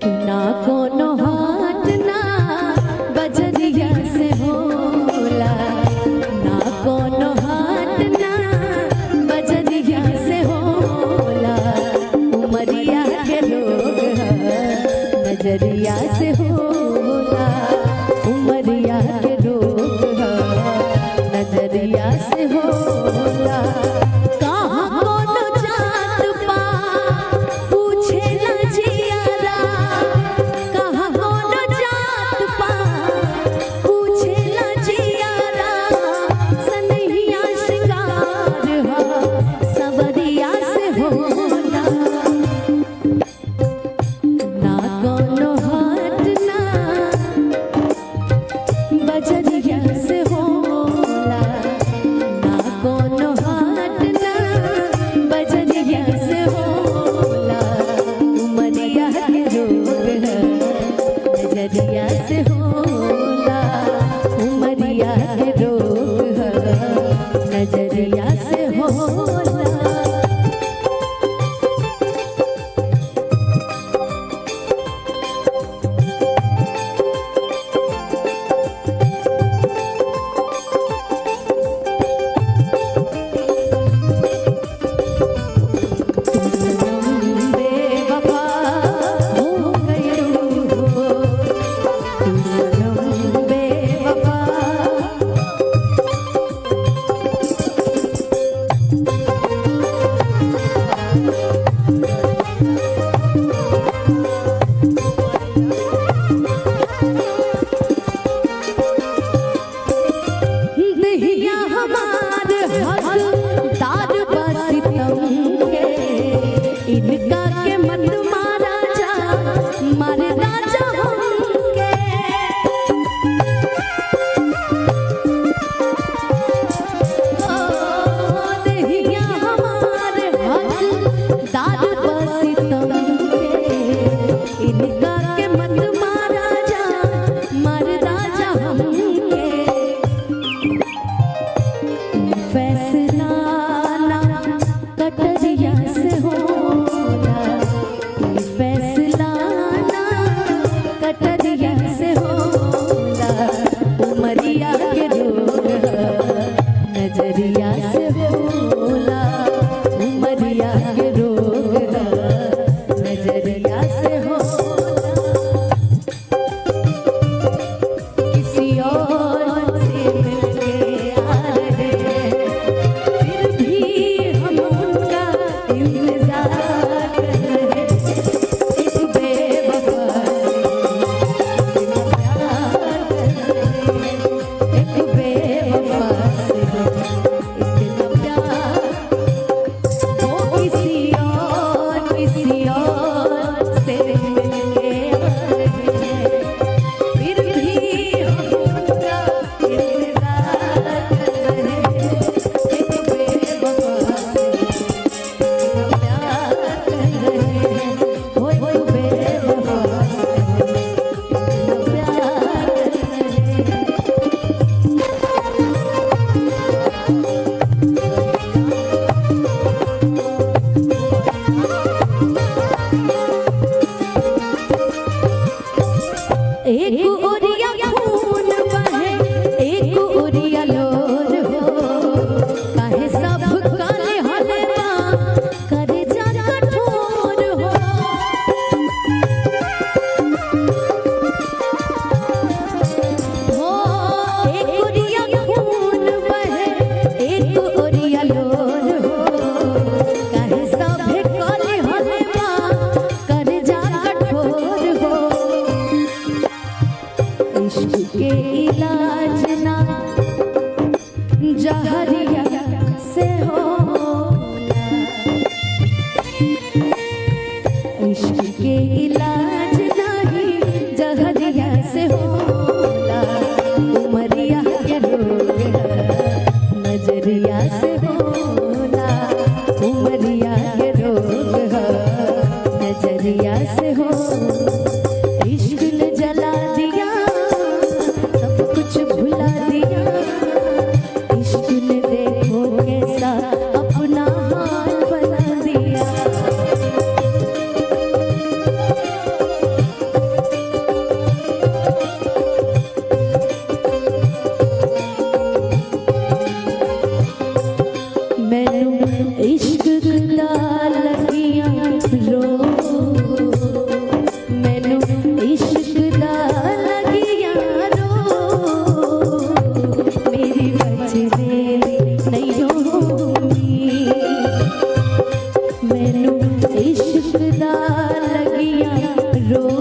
कि ना कोनो हाथ ना बजरिया से होला, ना कोनो हाथ ना बजरिया से होला, उमरिया के रोग ह नजरिया से होला, उमरिया के रोग ह नजरिया से होला। कहाँ कोनो जात पात पूछेला जियारा, कहाँ कोनो जात पात पूछेला जियारा, सनहिया श्रृंगार ह सवरिया से होला, ना कोनो हाथ ना बजरिया से होला, ना कोनो हाथ ना बजरिया से होला, उमरिया के रोग ह नजरिया से होला, उमरिया के रोग ह नजरिया से होला। तुम सनम बेवफा हो गई हो, तुम सनम बेवफा। दहिया हमार हकदार बा सितम के, इनका के मत मारा जा, मार राजा हमके। ओ दहिया हमार हकदार बा सितम के, इनका के मत मारा जा, मार राजा हमके। फैसला ना कटरिया से होला, फैसला ना कटरिया से होला, उमरिया के रोग ह नजरिया से होला, उमरिया के रोग ह नजरिया से होला। किसी और से मिलके आ रहे हैं, फिर भी हम उनका इंतजार कर रहे हैं। एक बेवफा से इतना प्यार कर रहे हैं, एक बेवफा से इतना प्यार। वो किसी और से मिलके आ रहे हैं, फिर भी हम उनका इंतजार कर रहे हैं। एक बेवफा से इतना प्यार कर रहे हैं, वो एक बेवफा से इतना प्यार कर रहे हैं। एक ओरिया खून बहे, एक ओरिया लोर हो, काहे सब काले हलवा करे जा कठोर हो। हो एक ओरिया खून बहे, एक ओरिया लोर हो, काहे सब काले हलवा करे जा कठोर हो। रो।